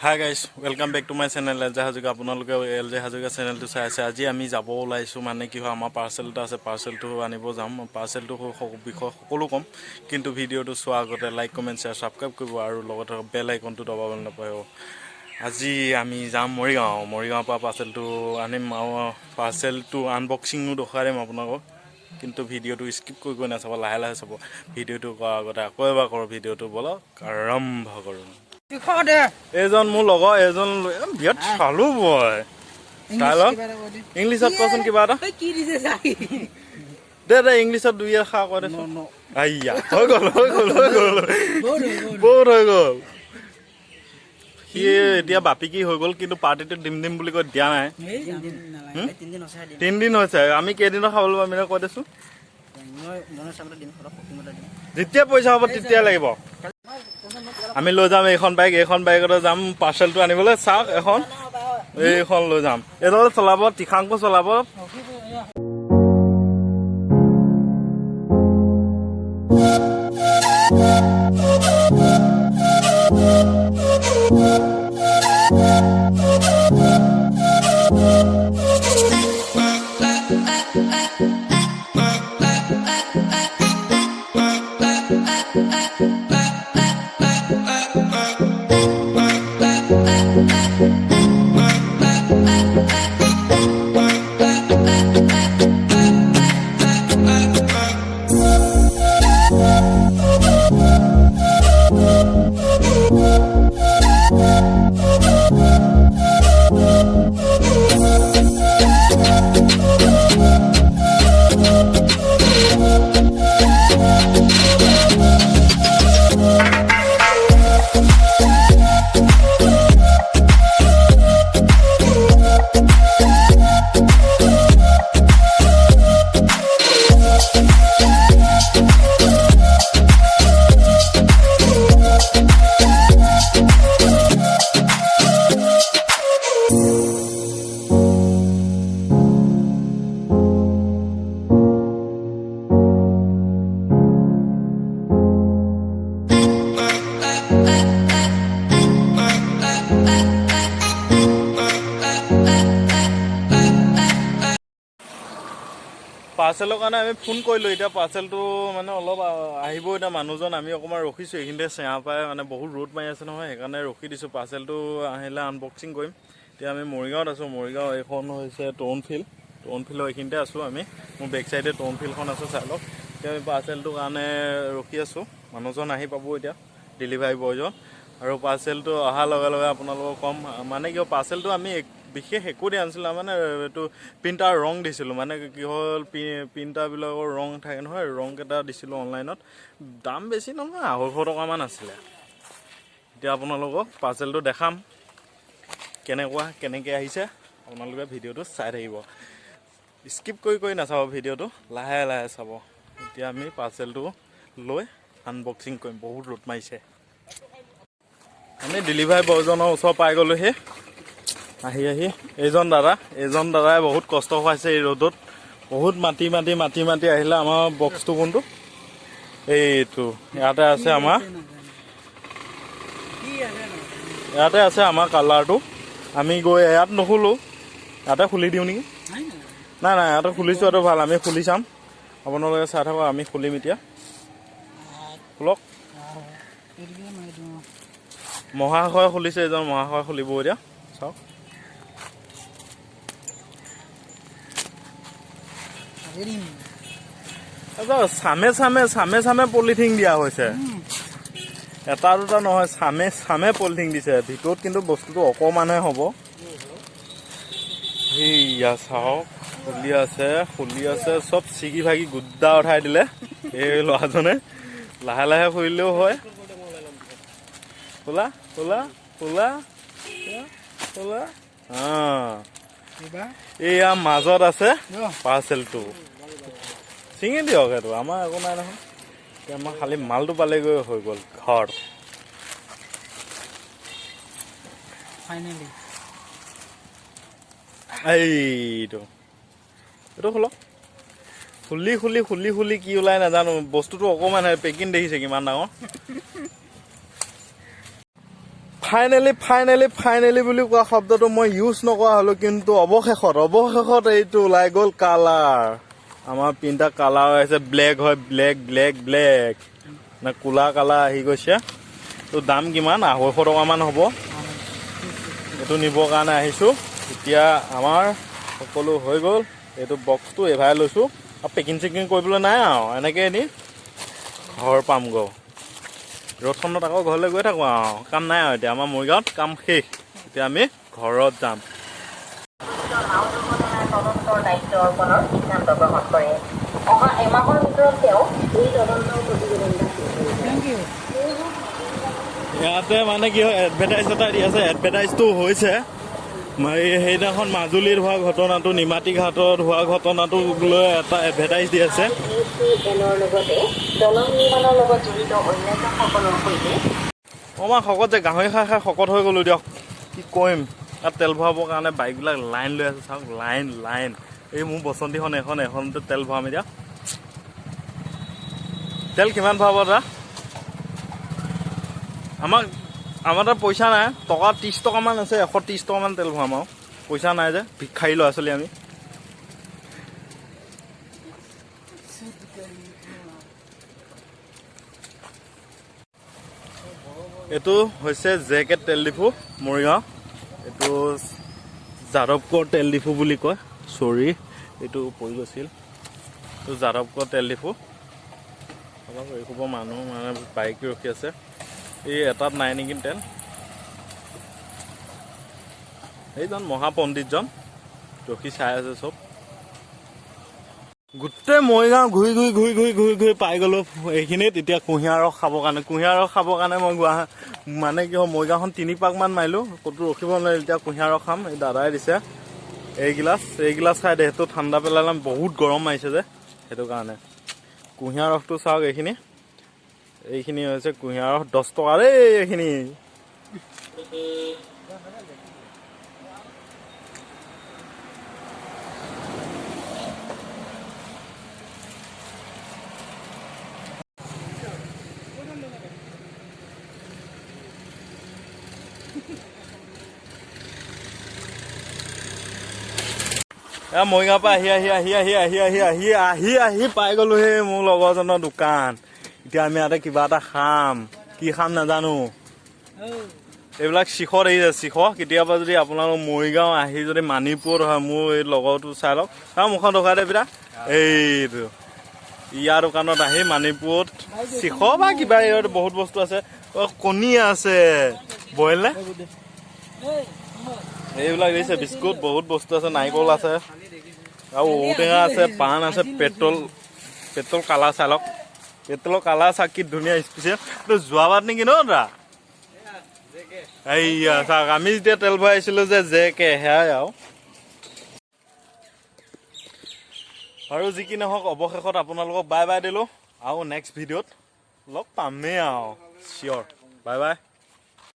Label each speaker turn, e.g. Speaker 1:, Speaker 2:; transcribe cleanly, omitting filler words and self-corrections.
Speaker 1: Hi guys, welcome back to my channel L J Hazarika. আপোনালোকে L J Hazarika চেনেলটো চাই আছে। আজি আমি যাব ওলাইছোঁ, মানে কি হয়, আমাৰ পাৰ্চেল এটা আছে, পাৰ্চেলটো আনিব যাম। পাৰ্চেলটো বিষয়ে সকলো ক'ম, কিন্তু ভিডিঅ'টো চোৱাৰ আগতে লাইক, কমেণ্ট, শ্বেয়াৰ, ছাবস্ক্ৰাইব কৰিব আৰু লগতে বেল আইকনটো দবাবলৈ নাপাহৰিব। আজি আমি যাম মৰিগাঁও। মৰিগাঁৱৰ পৰা পাৰ্চেলটো আনিম আৰু পাৰ্চেলটো আনবক্সিঙো দেখুৱাই দিম আপোনালোকক। কিন্তু ভিডিঅ'টো স্কিপ কৰি কৰি নাচাব, লাহে লাহে চাব। ভিডিঅ'টো কৰাৰ আগতে আকৌ এবাৰ কৰোঁ, ভিডিঅ'টো বলক আৰম্ভ কৰোঁ। এইজন মোৰ লগৰ, এইজন বিৰাট চালো বয়। ষ্টাইলত ইংলিছত কচোন কিবা এটা।
Speaker 2: কি দিছে চাই।
Speaker 1: দে দে, ইংলিছত দুই এষাৰ কৈ দেচোন। আইয়া, হৈ গ'ল, হৈ গ'ল, হৈ গ'ল, বহুত হৈ গ'ল। সি এতিয়া বাপিকি হৈ গ'ল, কিন্তু পাৰ্টিটো দিম দিম বুলি কৈ দিয়া নাই। 3 দিন হৈছে। আমি কেইদিনত খাবলৈ পাম এতিয়া কৈ দেচোন। যেতিয়া পইচা হ'ব তেতিয়া লাগিব। আমি লৈ যাম এইখন বাইক। এইখন বাইকতে যাম পাৰ্চেলটো আনিবলৈ। চাওক, এখন এইখন লৈ যাম। এইডাল চলাব টিশাংকো চলাব। পাৰ্চেলৰ কাৰণে আমি ফোন কৰিলোঁ। এতিয়া পাৰ্চেলটো মানে অলপ আহিব এতিয়া মানুহজন। আমি অকণমান ৰখিছোঁ এইখিনিতে চেঁয়া পাই, মানে বহুত ৰ'দ মাৰি আছে নহয়, সেইকাৰণে ৰখি দিছোঁ। পাৰ্চেলটো আহিলে আনবক্সিং কৰিম। এতিয়া আমি মৰিগাঁৱত আছোঁ। মৰিগাঁও এইখন হৈছে তৰুণ ফিল্ড। তৰুণ ফিল্ডৰ এইখিনিতে আছোঁ আমি। মোৰ বেক চাইডে তৰুণ ফিল্ডখন আছে, চাই লওক। এতিয়া আমি পাৰ্চেলটোৰ কাৰণে ৰখি আছোঁ। মানুহজন আহি পাব এতিয়া, ডেলিভাৰী বয়জন। আৰু পাৰ্চেলটো অহাৰ লগে লগে আপোনালোকক ক'ম। মানে কিয়, পাৰ্চেলটো আমি বিশেষ একো দিয়া নাছিলোঁ, মানে এইটো প্ৰিণ্টাৰ ৰং দিছিলোঁ। মানে কি হ'ল, প্ৰিণ্টাৰবিলাকৰ ৰং থাকে নহয়, ৰংকেইটা দিছিলোঁ অনলাইনত। দাম বেছি নহয়, 250 টকামান আছিলে। এতিয়া আপোনালোকক পাৰ্চেলটো দেখাম, কেনেকুৱা কেনেকৈ আহিছে। আপোনালোকে ভিডিঅ'টো চাই থাকিব, স্কিপ কৰি কৰি নাচাব, ভিডিঅ'টো লাহে লাহে চাব। এতিয়া আমি পাৰ্চেলটো লৈ আনবক্সিং কৰিম। বহুত ৰ'দ মাৰিছে। আমি ডেলিভাৰী বয়জনৰ ওচৰ পাই গ'লোহি আহি আহি। এইজন দাদা, এইজন দাদাই বহুত কষ্ট খুৱাইছে এই ৰ'দত। বহুত মাতি মাতি মাতি মাতি আহিলে। আমাৰ বক্সটো কোনটো? এইটো ইয়াতে আছে আমাৰ। ইয়াতে আছে আমাৰ কালাৰটো। আমি গৈ ইয়াত নুখোলো, ইয়াতে খুলি দিওঁ নেকি? নাই নাই, ইয়াতে খুলি চোৱাটো ভাল। আমি খুলি চাম, আপোনালোকে চাই থাকক। আমি খুলিম এতিয়া, খোলক। মহাশয় খুলিছে, এজন মহাশয় খুলিব এতিয়া, চাওক। আচ্ছা, চামে চামে চামে চামে পলিথিন দিয়া হৈছে। এটা দুটা নহয়, চামে চামে পলিথিন দিছে ভিতৰত। কিন্তু বস্তুটো অকণমানহে হ'ব। সেইয়া চাওক, খুলি আছে, খুলি আছে। চব ছিগি ভাগি গুদ্দা উঠাই দিলে এই ল'ৰাজনে। লাহে লাহে খুলিলেও হয়। খোলা, খোলা, খোলা, খোলা। অঁ, এইয়া মাজত আছে পাৰ্চেলটো। ছিঙি দিয়ক, সেইটো আমাৰ একো নাই নহয়। এতিয়া আমাৰ খালি মালটো পালেগৈ, হৈ গ'ল ঘৰ।
Speaker 2: ফাইনেলি।
Speaker 1: এইটো, এইটো খোলক। খুলি খুলি খুলি খুলি কি ওলাই নাজানো। বস্তুটো অকণমান পেকিং দেখিছে কিমান ডাঙৰ। ফাইনেলি ফাইনেলি ফাইনেলি বুলি কোৱা শব্দটো মই ইউজ নকৰা হ'লো, কিন্তু অৱশেষত এইটো ওলাই গ'ল কালাৰ। আমাৰ প্ৰিণ্টাৰ কালাৰ আহিছে, ব্লেক হয়, ব্লেক ব্লেক ব্লেক মানে ক'লা কালাৰ আহি গৈছে। তো দাম কিমান? 250 টকামান হ'ব। এইটো নিবৰ কাৰণে আহিছোঁ। এতিয়া আমাৰ সকলো হৈ গ'ল। এইটো বক্সটো এভাই লৈছোঁ আৰু পেকিং চেকিং কৰিবলৈ নাই আৰু, এনেকৈ নি ঘৰ পামগৈ। ৰ'দখনত আকৌ ঘৰলৈ গৈ থাকোঁ আৰু, কাম নাই আৰু এতিয়া আমাৰ মৰিগাঁৱত কাম শেষ। এতিয়া আমি ঘৰত যাম।
Speaker 3: নাও দুৰ্ঘটনাৰ তদন্তৰ দায়িত্ব অৰ্পণৰ সিদ্ধান্ত গ্ৰহণ কৰে। অহা এমাহৰ ভিতৰত তেওঁ এই তদন্তৰ প্ৰতিবেদন দাখিল কৰিব।
Speaker 2: Thank you.
Speaker 1: ইয়াতে মানে কি হয়, এডভাৰটাইজ এটা দি আছে, এডভাৰটাইজটো হৈছে মই সেইদিনাখন মাজুলীত হোৱা ঘটনাটো, নিমাতী ঘাটত হোৱা ঘটনাটোক লৈ এটা এডভাৰটাইজ দি আছে।
Speaker 3: এলৰ লগতে দলং নিৰ্মাণৰ লগত জড়িত অন্যান্যসকলৰ সৈতে
Speaker 1: অকণমান শকত যে, গাহৰি খাই খাই শকত হৈ গ'লো দিয়ক, কি কৰিম। তাত তেল ভৰাবৰ কাৰণে বাইকবিলাক লাইন লৈ আছে, চাওক লাইন লাইন। এই মোৰ বসন্তীখন এখন, এখনতে তেল ভৰাম এতিয়া। তেল কিমান ভৰাব দাদা? আমাৰ তাত পইচা নাই, টকা 30 টকামান আছে, 130 টকামান তেল ভৰাম আৰু, পইচা নাই যে, ভিক্ষাৰী ল'ৰা ছোৱালী আমি। এইটো হৈছে জে কে তেল ডিপু মৰিগাঁও। এইটো যাদৱকৰ তেল ডিপু বুলি কয়, চৰি এইটো পৰি গৈছিল। এইটো যাদৱকৰ তেল ডিপু। অলপ এইসোপা মানুহ মানে বাইক ৰখি আছে। এই এটাত নাই নেকি তেল? সেইজন মহাপণ্ডিতজন ৰখি চাই আছে চব। গোটেই মৰিগাঁও ঘূৰি ঘূৰি ঘূৰি ঘূৰি ঘূৰি ঘূৰি পাই গ'লো এইখিনিত। এতিয়া কুঁহিয়াৰ ৰস খাবৰ কাৰণে, কুঁহিয়াৰ ৰস খাবৰ কাৰণে মই মানে কি হয়, মৰিগাঁওখন 3 পাকমান মাৰিলোঁ, ক'তো ৰখিব নোৱাৰিলোঁ। এতিয়া কুঁহিয়াৰ ৰস খাম। এই দাদাই দিছে এইগিলাচ, এইগিলাচ খাই দেহটো ঠাণ্ডা পেলাই ল'ম, বহুত গৰম মাৰিছে যে, সেইটো কাৰণে। কুঁহিয়াৰ ৰসটো চাওক, এইখিনি হৈছে কুঁহিয়াৰ ৰস, 10 টকা দেই এইখিনি। এ মৰিগাঁৱৰ পৰা আহি আহি আহি আহি আহি আহি আহি আহি আহি পাই গ'লোহি মোৰ লগৰজনৰ দোকান। এতিয়া আমি ইয়াতে কিবা এটা খাম, কি খাম নাজানো। এইবিলাক শিখৰ আহিছে, শিখৰ। কেতিয়াবা যদি আপোনালোক মৰিগাঁও আহি যদি মানিপুৰত হয়, মোৰ এই লগৰটো চাই লওক, আৰু মুখখন দেখুৱাই দে পিতা। এইটো ইয়াৰ দোকানত আহি মানিপুৰত শিখৰ বা কিবা ইয়াত বহুত বস্তু আছে। অ, কণী আছে, বইল নে? এইবিলাক দিছে, বিস্কুট, বহুত বস্তু আছে, নাৰিকল আছে, আৰু ঔটেঙা আছে, পাণ আছে, পেট্ৰল কালাৰ চাই লওক, পেট্ৰলৰ কালাৰ চাওক কি ধুনীয়া স্পেচিয়েল। এইটো যোৱাবাট নেকি ন দাদা? এইয়া চাওক, আমি যেতিয়া তেল ভৰাইছিলোঁ যে জে কে, সেয়াই আৰু। আৰু যি কি নহওক, অৱশেষত আপোনালোকক বাই বাই দিলোঁ, আৰু নেক্সট ভিডিঅ'ত লগ পামেই আৰু, চিয়'ৰ। Bye bye.